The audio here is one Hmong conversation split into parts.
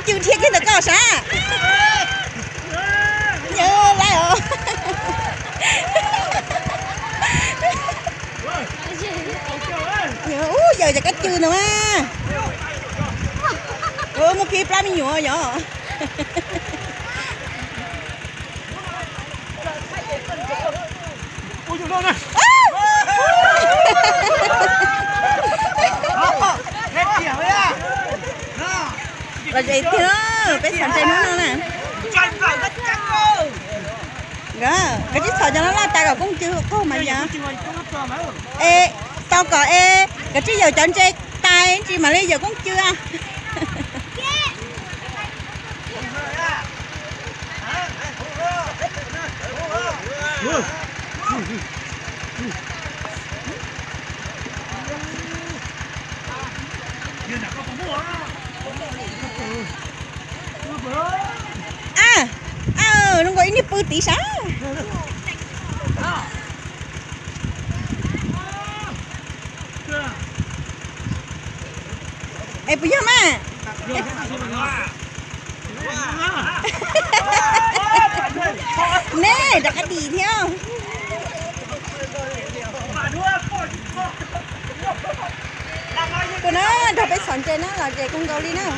Cw dhia kiag ntawm koj sav. Nyob lawm os. Ub, yawm cov kab cw ntawd mas. Muaj kiag plab me nyuam yom. Los zes tiag, peb txhom ntses hnub no na. Nkawd tsis txhom cov no laj tas kom koob cw qaug mas yog. Es tau kom es nkawd tsis yawm cov ntses tas tsis mam li yawm koob cw. A, a, zoo nkaus ib niag pw tid sav. Es puas yog mas? Nej rov qab dim thiab. Tus no nrog peb txhom ntses na, los zes kawg nkaus li na.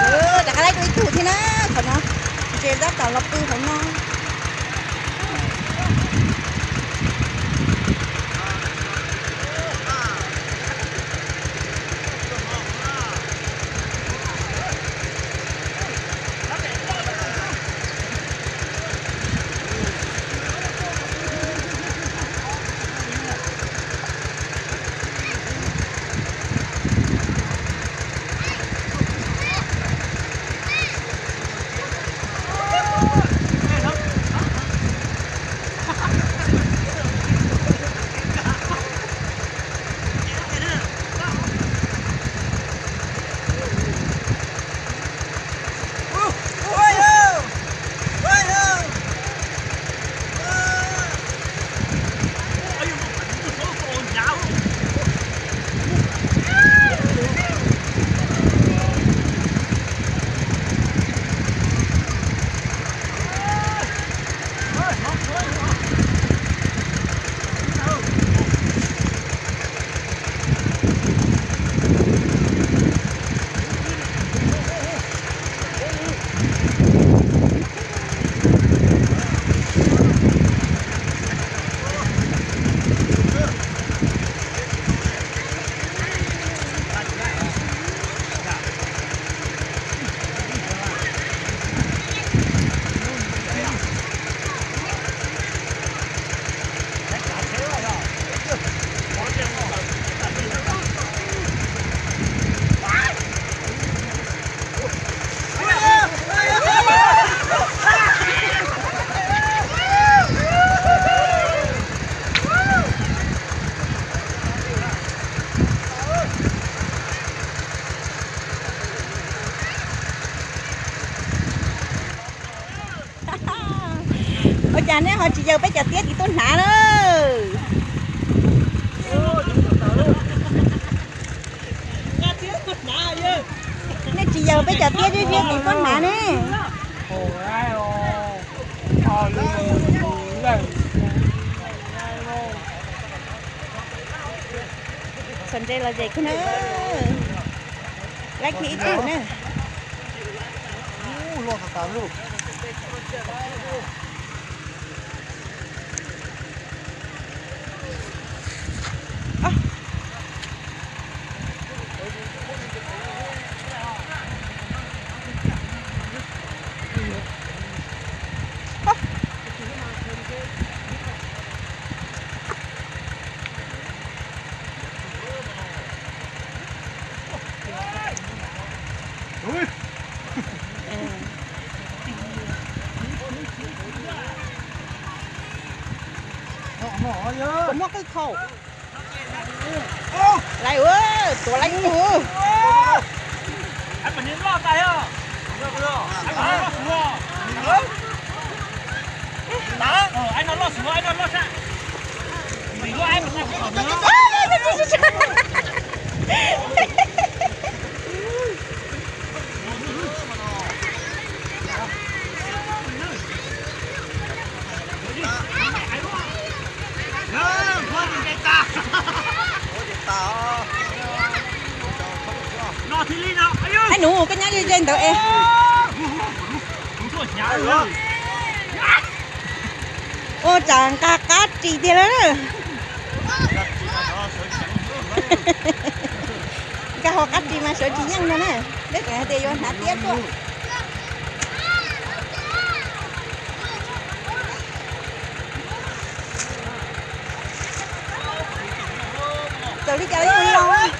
Rov qab laib dua ib tug thiab na, qhov no ntses tab tom los pw hauv no. Ua cas nej ho tsis yaws peb cov tiab tim tuaj hnav na? Nej tsis yaws peb cov tiab ziab ziab tim tuaj hnav ne. Txhom ntses los zes kawg na. Laib kiag ib tug na. Khau. Laiv, tuav laiv tus. Ab nus, koj nyob ze ze ntawd es. Ua tsam nqa qab ris tiag lawm. Nkag hauv qab ris mas sawv tsis yeej no na. Peb tseem hais tias yuav hnav tiab tuaj. Txawm li cas los yeej los.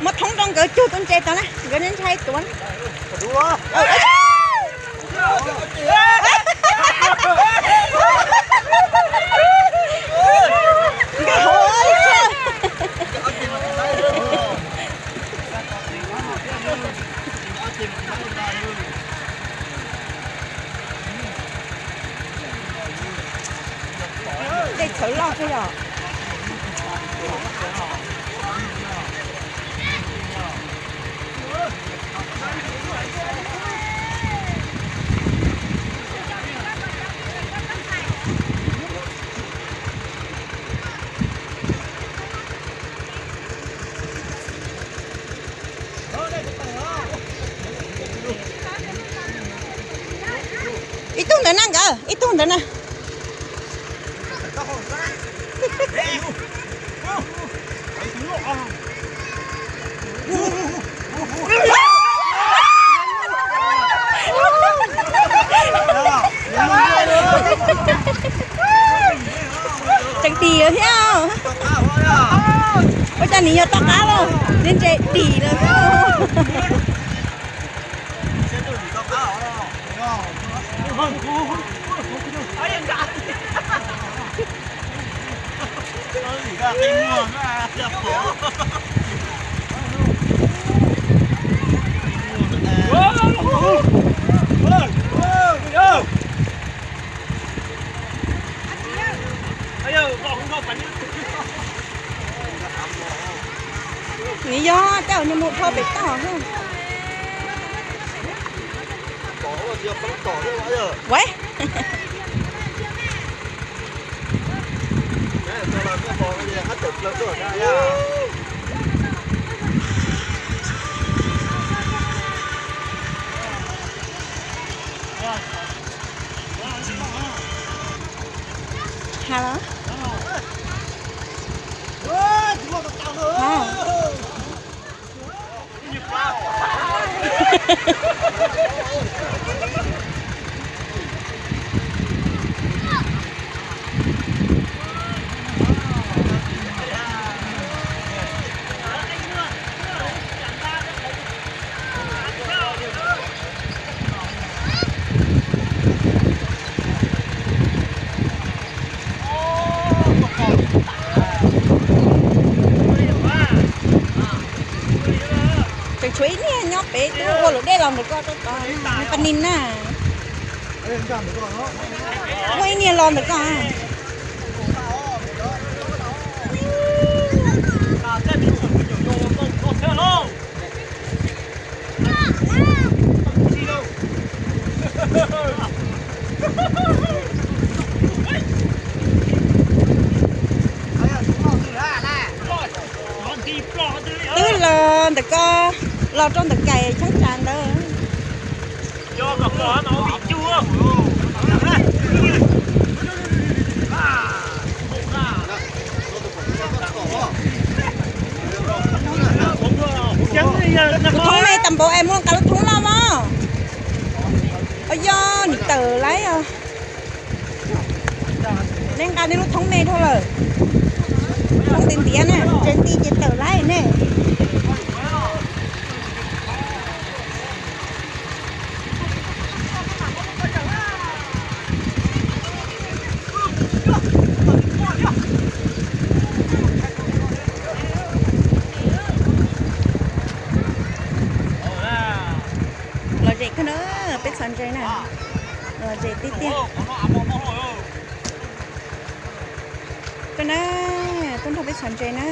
Muab thoob rau nkawd cug tus ntses tod na, nkawd ntshai tuav. Dej txhawv loj xwb yom. Ib tug ntawd na nkawd, ib tug ntawd na. Tseem dim thiab. Ua cas nws yog tom qab los nws ntse dim lawm xwb. Nws yog tej zaum nws mus dhau pem toj xwb. Hello. Tseem tshuav ib niag nyob pem twb ua luam dej los ntawm ko rau tod, nws pas nis na. Muaj ib niag los ntawm ko. Twb los ntawm ko, los rau ntawm Kaim cheeb tsam ntawd. Lub thoob me tas npaum es muaj nqa lub thoob loj mog. Ua yog nws tawm lawm os. Nej nqa nej lub thoob me dhau lawm. Thoob ntiav ntiav na, tsev nti ces tawm laij nej. Lom zem kawg na, peb txhos ntses na. Lom zem tiag tiag. Koj na, tuaj nrog peb txhos ntses na.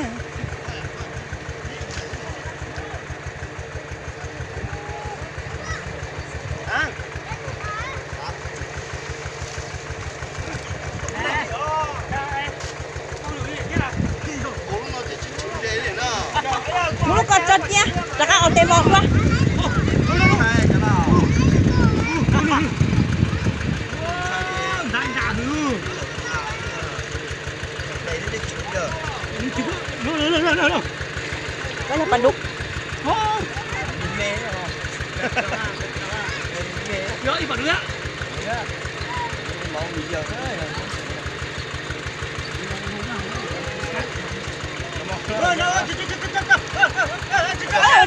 Muab lub ko tso cia, rov qab ua tes vos dua. Koj yog pas dub.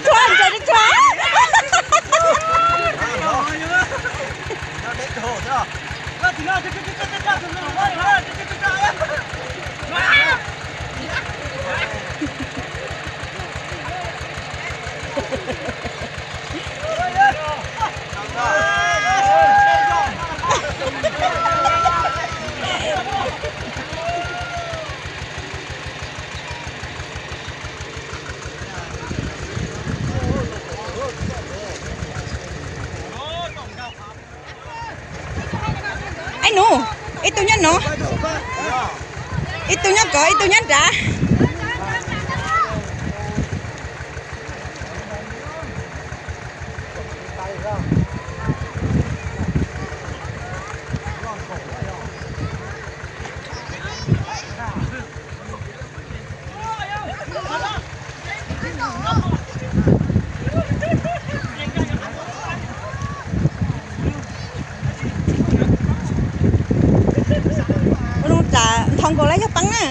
Tsuag ntses tsuag. Ej nus, ib tug nyob no, ib tug nyob kov, ib tug nyob nrad. Ua zoo tsam nthoo nkaus lawm yog peeb na.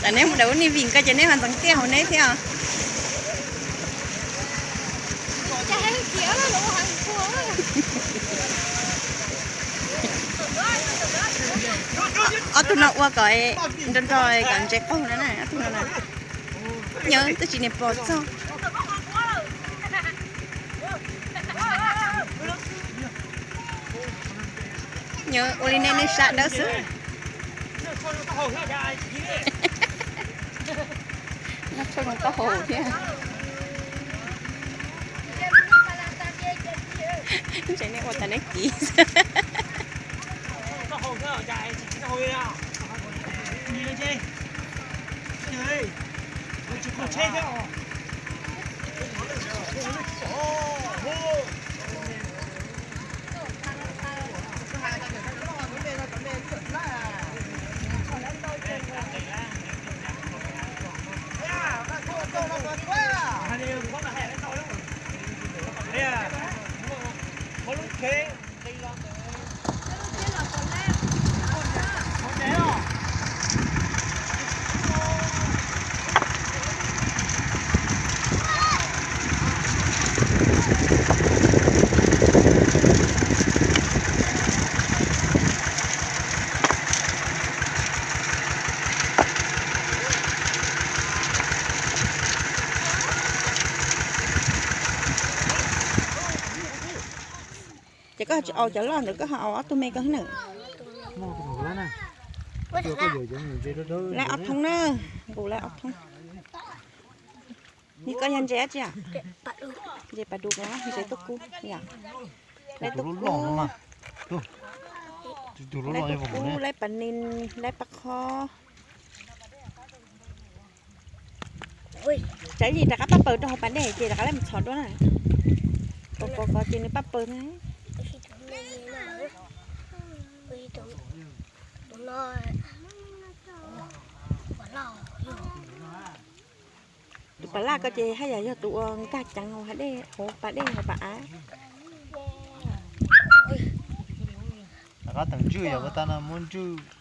Tam neb mus dam ub ni vim ko ces neb ho ntxeev tiaj hauv neb thiab. Ob tug no ua kom nro nro kom ntses qaug na, ob tug no na. Nyob twb tsis niam pom txog. Nyob ua li nej nej sab dawb xwb. Noj tshuaj zoo taub hau thiab. Ntshe nej ua tas neb kiv. Ces koj tsis aus cov loj ntawd, koj ho aus ob tug me ko na. Lawv ob thoob na, nqus lawv ob thoob. Yog koj yog ntses dab tsi? Ntses pas dus los ntses tuaj kub yom? Lawv tuaj kub, lawv tuaj kub, lawv pas nis, lawv pas qho. Tsam ib ntsis rov qab pab paws rau hauv pas dej ces rov qab lawv mus txhom dua na. Pos pos ko ces nws pab paws na. Tus pas laj ko ces haj yam yog tus uas nkag ceev hauv pas dej hauv pas av. Rov qab teem ntswj yog ua tas no muab ntswj.